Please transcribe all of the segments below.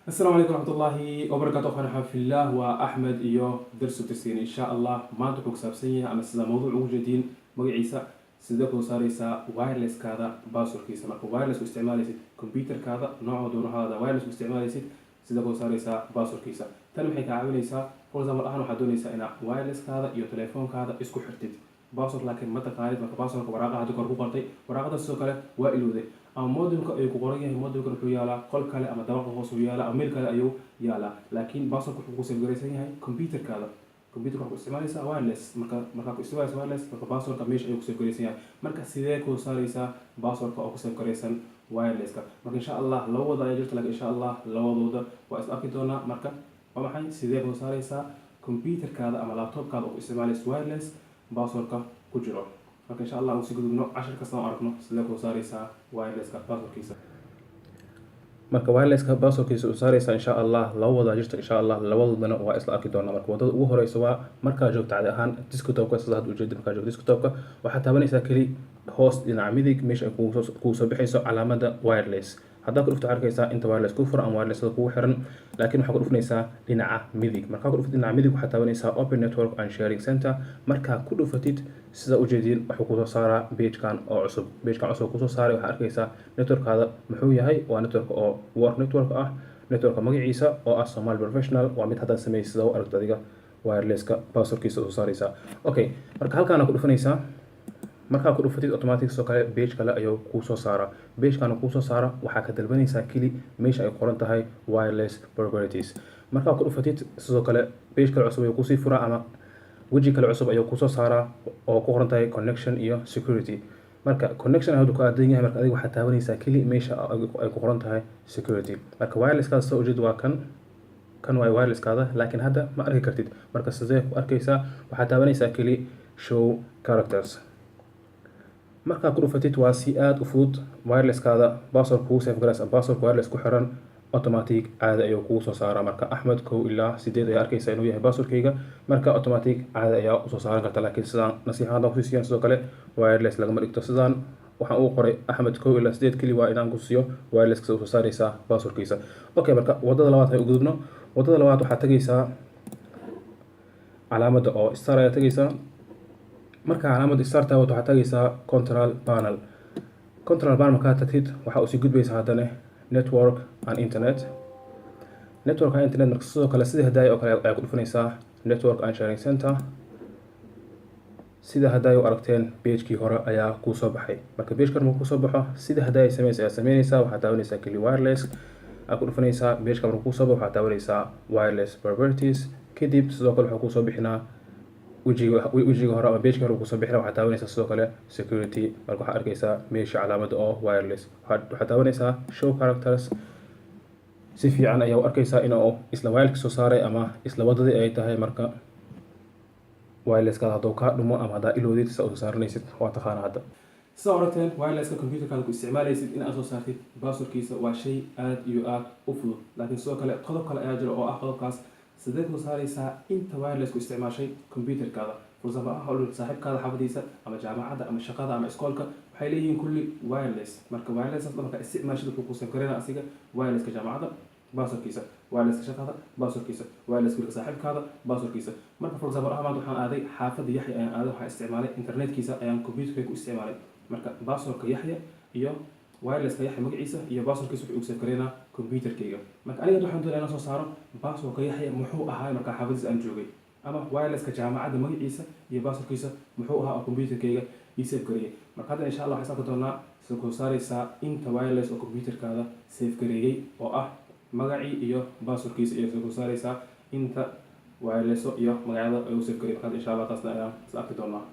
Asalaamu calaykum waraxmatullaahi wabarakaatu. Akhwana fillah, waa Axmed iyo darsu darsiin. Insha Allah maanta wuxuu ku saabsan yahay, ama sida mawduuc ugu jeediin magaciisa, sidee kuu saareysaa wirelesskaada passwordkiisa. Marka wireless ku isticmaalaysid computerkaada, nooca doonahaada wireless ku isticmaalaysid, sidee kuu saareysaa passwordkiisa? Tan waxay kaa caawinaysaa, for example ahaan, waxaad doonaysaa inaad wirelesskaada iyo telefoonkaada isku xirtid password, laakiin ma taqaanid. Marka passwordka waraaqaha hadda kor ku qortay, waraaqada sidoo kale waa ilowday, ama modemka ayuu ku qoran yahay. Modemka wuxuu yaalaa qol kale ama dabaqa hoos uu yaalaa ama meel kale ayuu yaalaa, laakiin passwordka wuxuu ku save garaysan yahay computerkaada. Computerka waxaa ku isticmaalaysaa wireless. Marka markaa ku isticmaalaysa wireless, marka passwordka meesha ayuu ku save garaysan yahay. Marka sidee kuu saaraysaa passwordka oo ku save garaysan wirelesska? Marka insha Allah laba wada ayaa jirta, laakiin insha Allah labadooda waa is arki doonaa. Marka waa maxay? Sidee kuu saaraysaa computerkaada ama laptopkaada oo ku isticmaalaysa wireless passwordka ku jiro? Marka insha Allah aan si gudubno cashir kasta oo aragno sidee kuu saaraysaa wirelesska passwordkiisa. Marka wirelesska passwordkiisa u saaraysaa, insha Allah laba wada jirto, insha Allah labadoodana waa isla arki doonaa. Marka wadada ugu horeysa waa markaa joogto cadi ahaan desktopka, sida hadda ujeeda. Markaa joogto desktopka, waxaad taabanaysaa keli hoos dhinaca midig meesha ay kugu soo bixayso calaamada wireless. Haddaad ku dhufto, arkaysaa inta wireless ku furan ama wirelessada kugu xiran, laakiin waxaa ku dhufanaysaa dhinaca midig. Markaa ku dhufatid dhinaca midig, waxaad taabanaysaa "Open network and sharing center". Markaa ku dhufatid, sida ujeediin, wuxuu kusoo saaraa pagekan oo cusub. Pagekan cusub kusoo saaray, waxaa arkaysaa networkaada muxuu yahay. Waa network oo work network ah, networka magaciisa oo ah Somali Professional. Waa mid haddaad sameysay. Sida u aragto adiga wirelesska passwordkiisa soo saaraysaa. Okay, marka halkaana ku dhufanaysaa. Markaa ku dhufatid, automatic sidoo kale page kale ayuu kuu soo saaraa. Pagekana kuu soo saara, waxaa ka dalbanaysaa keli meesha ay qoran tahay "Wireless properties". Markaa ku dhufatid, sidoo kale page kale cusub ayuu kusii furaa ama weji kale cusub ayuu kusoo saaraa oo ku qoran tahay "Connection" iyo "Security". Marka connection hadduu ku aadan yahay, marka adiga waxaad taabanaysaa keli meesha ay ku qoran tahay "Security". Marka wirelesskaada soo ujeed waa kan, kan waa wirelesskaada, laakiin hadda ma arki kartid. Marka sidee ku arkaysaa? Waxaad taabanaysaa keli "Show characters". Markaa ku dhufatid, waa si aada u fudud. Wirelesskaada password kugu save garaysa, password wireless ku xiran, automatic caadi ayuu kugu soo saaraa. Marka Axmed 1 ilaa 8 ayaa arkaysa inuu yahay passwordkayga. Marka automatic caadi ayaa usoo saaran karta, laakiin sidaan nasiixa haddaan kusii siiyaan, sidoo kale wireless lagama dhigto. Sidaan waxaan uu qoray Axmed 1 ilaa 8 keli waa inaan ku siiyo wirelesska usoo saaraysaa passwordkiisa. Okay, marka wadada labaad hay u gudubno. Wadada labaad waxaad tagaysaa calaamadda oo star ayaa tagaysaa. Marka calaamadda star taawato, waxaad tagaysaa control panel. Control panel markaad tagtid, waxaa usii gudbaysaa haddana network and internet. Network and internet, marka sidoo kale sidii hadaaya oo kale ayaa ku dhufanaysaa network and sharing center. Sida hadday u aragteen, pagekii hore ayaa kuu soo baxay. Marka pageka hore markuu kusoo baxo, sida hadday ay sameynaysa ayaa sameynaysaa. Waxaad taabanaysaa keli wireless aad ku dhufanaysaa. Pageka markuu kusoo baxo, waxaad taabanaysaa "Wireless properties". Kadib sidoo kale wuxuu kusoo bixinaa wejiga hore ama pageka hore kusoo bixina. Waxaad taabanaysaa sidoo kale security. Marka waxaad arkaysaa meesha calaamadda oo wireless. Waxaad taabanaysaa "Show characters". Si fiican ayaa u arkaysaa inuu isla wireless soo saaray ama isla wadadii ay tahay. Marka wirelesskaada hadduu kaa dhumo ama haddaa iloodid, sa usoo saaranaysid waa taqaana hadda. Sida aragteen, wirelesska computerkaada ku isticmaalaysid in aad soo saartid passwordkiisa waa shay aad iyo aad u fudud, laakiin sidoo kale qodob kale ayaa jira oo ah qodobkaas: sidee kuu saaraysaa inta wireless ku isticmaashay computerkaada? For example, waxa u saaxiibkaada xaafadiisa ama jaamacadda ama shaqada ama iskoolka waxay leeyihiin kulli wireless. Marka wireless marka isticmaashid, wuxuu ku save gareynaa asiga wirelesska jaamacadda passwordkiisa, wirelesska shaqada passwordkiisa, wireless guriga saaxiibkaada passwordkiisa. Marka for example, maanta waxaan aaday xaafadda Yaxya ayaan aaday, waxaan isticmaalay internetkiisa ayaan computerka ku isticmaalay. Marka passwordka Yaxya iyo wirelesska Yaxya magaciisa iyo passwordkiisa wuxuu igu save gareynaa computerkayga. Marka aniga waxaan doonaya inaan soo saaro passwordka Yaxya muxuu ahaa marka xaafadiisa aan joogay, ama wirelesska jaamacadda magaciisa iyo passwordkiisa muxuu ahaa oo computerkayga ii save gareeyay. Marka hadda insha Allah waxaan arki doonaa sida kuu saaraysaa inta wireless oo computerkaada save gareeyay, oo ah magacii iyo passwordkiisa, iyo sida kuu saaraysaa inta wireless iyo magacyada ay u save gareeyay. Marka insha Allah taasna ayaan isla arki doonaa.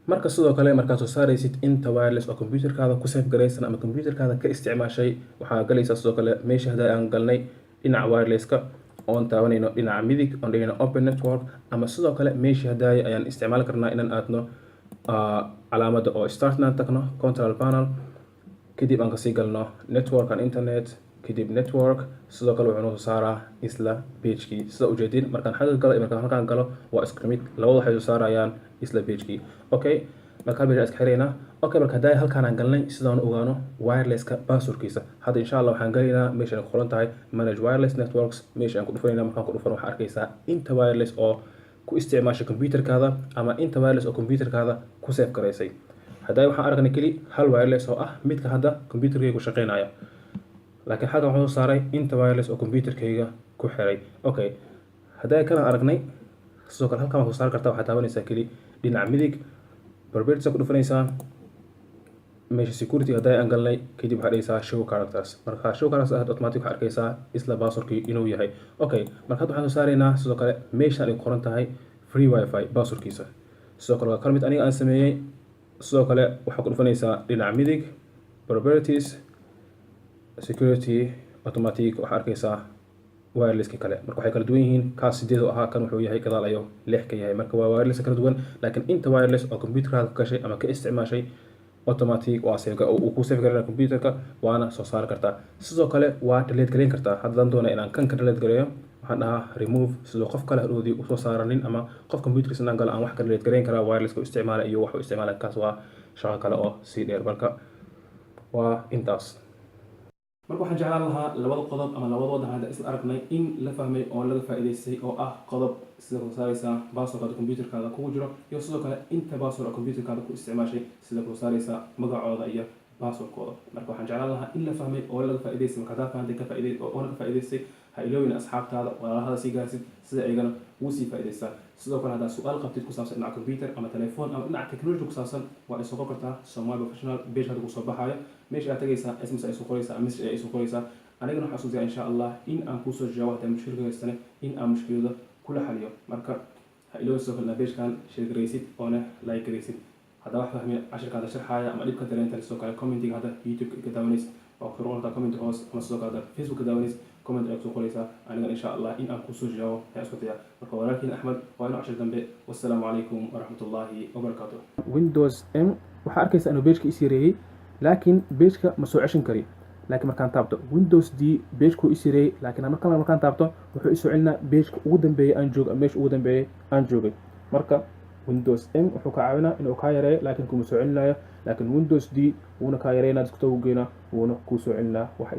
Marka sidoo kale markaad soo saaraysid inta wireless oo computerkaada ku save garaysan ama computerkaada ka isticmaashay, waxaa galaysaa sidoo kale meesha hadda aan galnay, dhinaca wirelesska, oon taabanayno dhinaca midig, oon dhigayno open network, ama sidoo kale meeshii haddaaya ayaan isticmaali karnaa inaan aadno calaamada oo start inaan tagno, control panel, kadib aan kasii galno network and internet, kadib network. Sidoo kale wuxuu noo soo saaraa isla pagekii. Sida ujeedin, markaan xagga galo iyo markaan halkaan galo waa isku mid, labada waxay soo saarayaan isla pagekii. Okay. Marka hal meesha iska xiraynaa. Okay, marka haddaa halkaan aan galnay sidaan u ogaano wirelesska passwordkiisa. Hadda, insha Allah, waxaan galaynaa meesha ay ku qoran tahay "Manage wireless networks". Meesha aan ku dhufanayna. Markaan ku dhufano, waxaa arkaysaa inta wireless oo ku isticmaashay computerkaada ama inta wireless oo computerkaada ku save garaysay. Haddaa waxaan aragnay keli hal wireless oo ah midka hadda computerkayga ku shaqeynaya, laakiin xaggan waxaan soo saaray inta wireless oo computerkayga ku xiray. Okay, haddaa kana aragnay, sidoo kale halkan waa soo saari kartaa. Waxaad taabanaysaa keli dhinaca midig, properties ku dhufanaysaa, meesha security hadday aan galnay. Kadib waxaad dhigaysaa "Show characters". Marka "Show characters" aad automatic waxaad arkaysaa isla passwordkii inuu yahay. Okay, marka hadda waxaan soo saaraynaa sidoo kale meeshaan ay qoran tahay "Free WiFi" passwordkiisa. Sidoo kale waa kal mid aniga aan sameeyey. Sidoo kale waxaad ku dhufanaysaa dhinaca midig, properties, security, automatic waxaa arkaysaa wirelesski kale. Marka waxay kala duwan yihiin, kaas sideed oo ahaa, kan wuxuu yahay gadaal ayuu lix ka yahay. Marka waa wireless kala duwan, laakiin inta wireless oo computerkaada ka gashay ama ka isticmaashay automatic waa save uu ku save gareynaya computerka, waana soo saari kartaa. Sidoo kale waa delete gareyn kartaa. Haddaan doona inaan kan ka delete gareeyo, waxaan dhahaa "Remove", sidoo qof kale hadhoodii usoo saaranin ama qof computerkiisa inaan galo aan wax ka delete gareyn karaa wirelesska u isticmaala iyo wax u isticmaala. Kaas waa shaqo kale oo sii dheer. Marka waa intaas. Marka waxaan jeclaan lahaa labada qodob ama labada waddan hadda isla aragnay in la fahmay oo laga faa'iidaystay, oo ah qodob sida kuu saaraysaa passwordkaada computerkaada kugu jiro, iyo sidoo kale inta password oo computerkaada ku isticmaashay sida kuu saaraysaa magacooda iyo passwordkooda. Marka waxaan jeclaan lahaa in la fahmay oo laga faa'iidaystay. Marka haddaa fahantay ka faa'iiday oona ka faa'iidaystay, ha iloowin asxaabtaada, walaalahada sii gaarsid sida iyagana ugu sii faa'iidaystaan. Sidoo kale haddaa su-aal qabtid ku saabsan dhinaca computer ama telephone ama dhinaca technology ku saabsan, waa ay soo qor kartaa Somali Professional page hadda kusoo baxaayo. Meesha aad tagaysaa, SMS ay soo qoraysaa, message ay soo qoraysaa. Anigana waxaan isku dayaa, insha Allah, in aan kuusoo jawaabo. Haddii mushkilka haystane, in aan mushkilada kula xaliyo. Marka ha iloowin sidoo kale inaad pagekan share garaysid oona like garaysid. Haddaa wax fahmi cashirkaada sharxaaya ama dhibka dareentan, sidoo kale commentiga hadda YouTube ka daawanaysid waa kusoo qortaa comment hoos, ama sidoo kale hadda Facebook ka daawanaysid, comment ayaa kusoo qoraysaa. Anigana, insha Allah, in aan kusoo jawaabo ayaan isku dayaa. Marka walaalkiin Axmed waa inuu cashir dambe. Wassalaamu calaykum waraxmatullaahi wabarakaatu. Windows M, waxaa arkaysaa inuu pageka is yareeyey, laakiin pageka ma soo ceshan kari. Laakiin markaan taabto Windows D, pagekuu is yareeyey, laakiin markaan taabto wuxuu isoo celinaa pageka ugu dambeeyey aan joog, meesha ugu dambeeyey aan joogay. Marka Windows M wuxuu ka caawinaa inuu kaa yareeyo, laakiin kuma soo celinayo. Laakiin Windows D wuuna kaa yareynaa, desktop geynaa, wuuna kuu soo celinaa waxa.